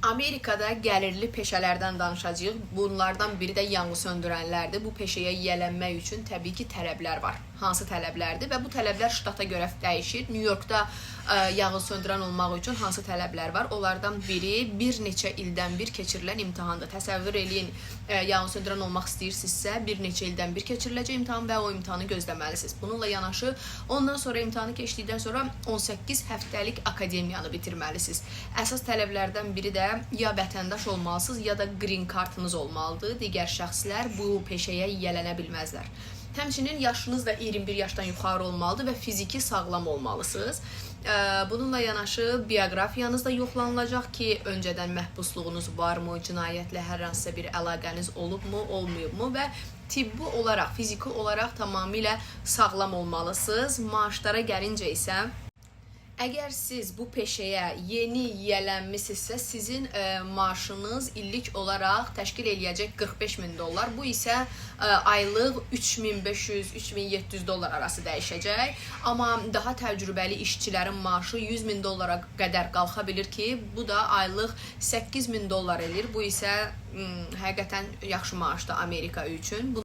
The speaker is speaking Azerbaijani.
Amerikada gəlirli peşələrdən danışacağıq. Bunlardan biri də yanğın söndürənlərdir. Bu peşəyə yiyələnmək üçün təbii ki, tələblər var. Hansı tələblərdir və bu tələblər ştata görə dəyişir. New Yorkda yanğın söndürən olmaq üçün hansı tələblər var? Onlardan biri bir neçə ildən bir keçirilən imtahandır. Təsəvvür eləyin, yanğın söndürən olmaq istəyirsinizsə, bir neçə ildən bir keçiriləcək imtahan və o imtahanı gözləməlisiniz. Bununla yanaşı, ondan sonra imtahanı keçdikdən sonra 18 həftəlik akademiyanı bitirməlisiniz. Əsas tələblərdən biri də ya vətəndaş olmalısınız, ya da green kartınız olmalıdır. Digər şəxslər bu peşəyə yiyələnə bilməzlər. Həmçinin yaşınız da 21 yaşdan yuxarı olmalıdır və fiziki sağlam olmalısınız. Bununla yanaşı bioqrafiyanız da yoxlanılacaq ki, öncədən məhbusluğunuz varmı, cinayətlə hər hansısa bir əlaqəniz olubmu, olmayıbmı və tibbi olaraq, fiziki olaraq tamamilə sağlam olmalısınız. Maaşlara gəlincə isə, əgər siz bu peşəyə yeni yiyələnmisinizsə, sizin maaşınız illik olaraq təşkil eləyəcək 45 min dollar. Bu isə aylıq 3500-3700 dollar arası dəyişəcək. Amma daha təcrübəli işçilərin maaşı 100 min dollara qədər qalxa bilir ki, bu da aylıq 8 min dollar eləyir. Bu isə həqiqətən yaxşı maaşdır Amerika üçün.